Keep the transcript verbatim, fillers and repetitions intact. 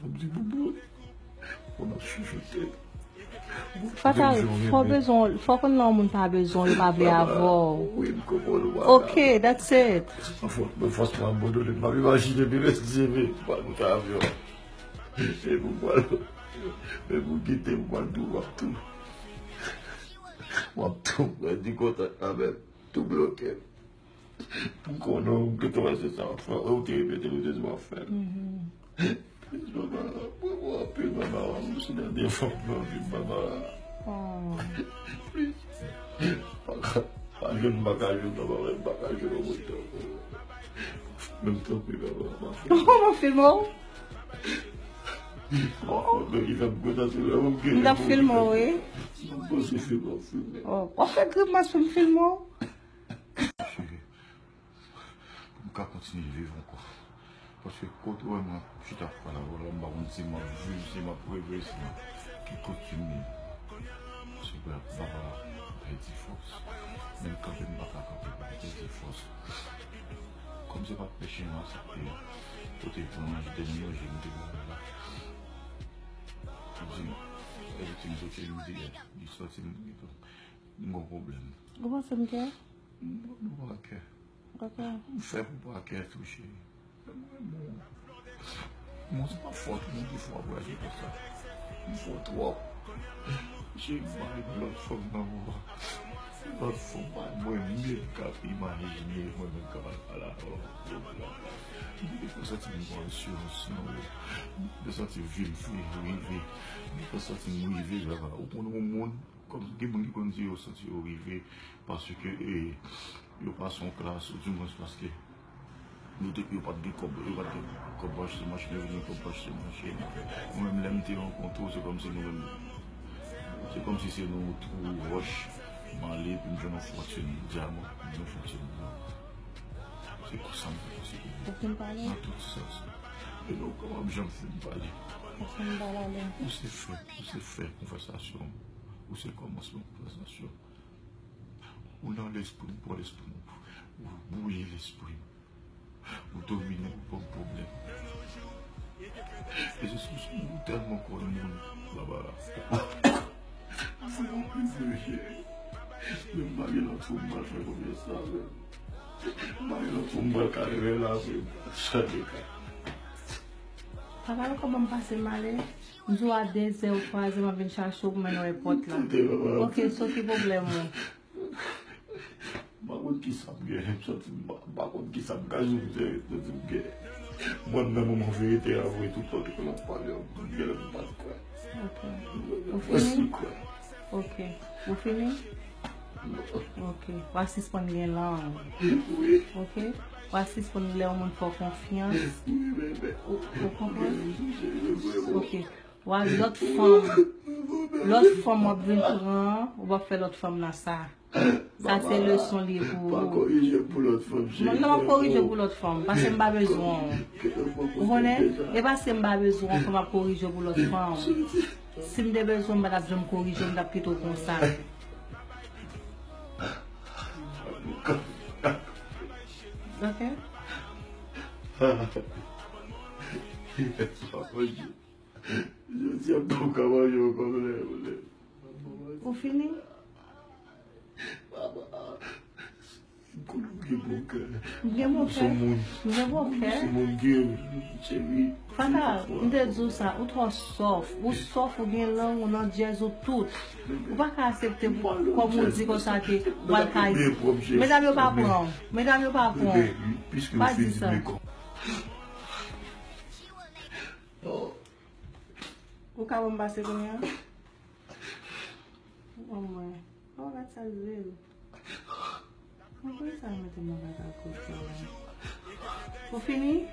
M di boubou, pou n ap chouchoute. Fatal, fò bezwen, fò konn lè yon moun pa bezwen, yo pa vle avè w. Wi, m konprann ou. Ok, that's it. Mwen fòsman abandone, m ap imajine Belesdye, men m pral moute avyon. E pou pral, e pou kite, m pral tou, w ap tou. W ap tou, mwen di kontak la menm, tou bloke. Pou konnen w gentan wè se sa w ap fè, ou te repete l, ou te di w ap fè l. Plis, Barbara, mwen mwen anpil, Barbara, m se dènye fanm nan vi m, Barbara. Plis, pa ka, pa jwenn, m pa ka jwenn, Barbara, m pa ka jwenn yon moun tankou w. Menm tanpri, Barbara, pa fè. Kòman filme w? Mwen ki fè m kontan se lè w gen. M t ap filme w, wi. M panse filme w filme. Oh, w ap fè grimas pou m filme w? Cheri, pou m ka kontinye viv ankò. Paske kote w wè mwen ap chita ap pale avè w la, m pa konn si m ap viv, si m ap reve, si m ap ki kote m ye. Silvouplè, papa, pèdi fòs. Menm kanpe m pa ka kanpe, pèdi fòs. Kòm se pa peche m aksepte kote pou manje te manje m te manje la. M di, everything is okay, m di, yeah, li sòti m gen pwoblèm. Ou panse m kè? M pa kè. Ok. M fè pou pa kè tou, cheri. Mwen, mwen, mwen, se pa fòt mwen ki fè w vwayaje konsa. M fè w twòp. Cheri, m pa gen lòt fanm nan moman. Lòt fanm pa mwen menm k ap imajine, mwen menm k ap al pale avè w. M te konn santi m pran asirans nan ou. M te santi vi m fin rive. M te konn santi m rive la. Ou konn yon moun, kòm gen moun ki konn di yo santi yo rive paske, e, yo pase yon klas, ou dimwens paske yo te, yo pa t gen kòb, yo pa t gen kòb pou achte machin, yo vin gen kòb pou achte machin. Mwen menm, lè m te rankontre w, se kòmsi nou menm, se kòmsi se nan yon twou wòch m ale pou m jwenn yon fòtin dyaman, m jwenn yon fòtin lò. Se konsa m te panse pou mwen. Ou fin pale? Nan tout sans. E nou pa p janm fin pale. Ou fin pale ale? Ou se fen, ou se fen konvèsasyon m. Ou se kòmansman konvèsasyon m. Ou nan lespri m, pran lespri m. Ou bwouye lespri m. Ou domine m, ou ban m pwoblèm. E se sou ou tèlman konn moun, Barbara. Ou fè yon pil de je. Men m pa gen lòt fanm m pral fè konfyans la, men. M pa gen lòt fanm m pral ka rele la, men. Sa te ka. Papa, ou kòman m pase m ale? M di w a dezè ou twazè m ap vin chache w pou mennen w epòt la. Ok, so ki pwoblèm ou? M pa konn ki sa m gen, m santi m pa, m pa konn ki sa m ka di w, m santi m gen. Mwen menm, mwen verite a vre, tout tan ke l ap pale, m gen lè m pa t kwè. Ok. Mwen Ou fè si fini? kwè. Ok. Ou fini? Ok. W a sispann gen lang. Wi. Ok. W a sispann lè yon moun fè w konfyans. Wi, bebe. Ou, ou konprann? Wi, bebe. Ok. W a lòt fanm. Lòt fanm w ap vin pran, ou p ap fè lòt fanm nan sa. Sa se leson li ye pou Pa ou. Korije pou lòt fanm, cheri. Mwen, non, m ap korije pou lòt fanm, paske m pa bezwen w. Ou konnen? E paske m pa bezwen w, fò m ap korije w pou lòt fanm. Si m te bezwen w, m pa t ap janm korije w, m t ap kite w konsa. Ok? Jodi a, m pa ka manje ankò, mwen. Ou fini? M konnen w gen bon kè. M gen bon kè. Son moun. M gen bon kè. Son moun gen, cheri. Fatal, m te di w sa, ou twò sòf. Ou sòf, ou gen lang, ou nan djèz, ou tout. Ou pa ka aksepte pou, kòm ou di konsa ke w al kay. Medam yo pa pran w. Medam yo pa pran w. Piske Pa w di fin sa. di mekòp. Ou ka ban m pase kounye a? Anmwey. Oh, gad sa l vle. Mwen konn sa mete mwen pa ka kote la. Ou fini?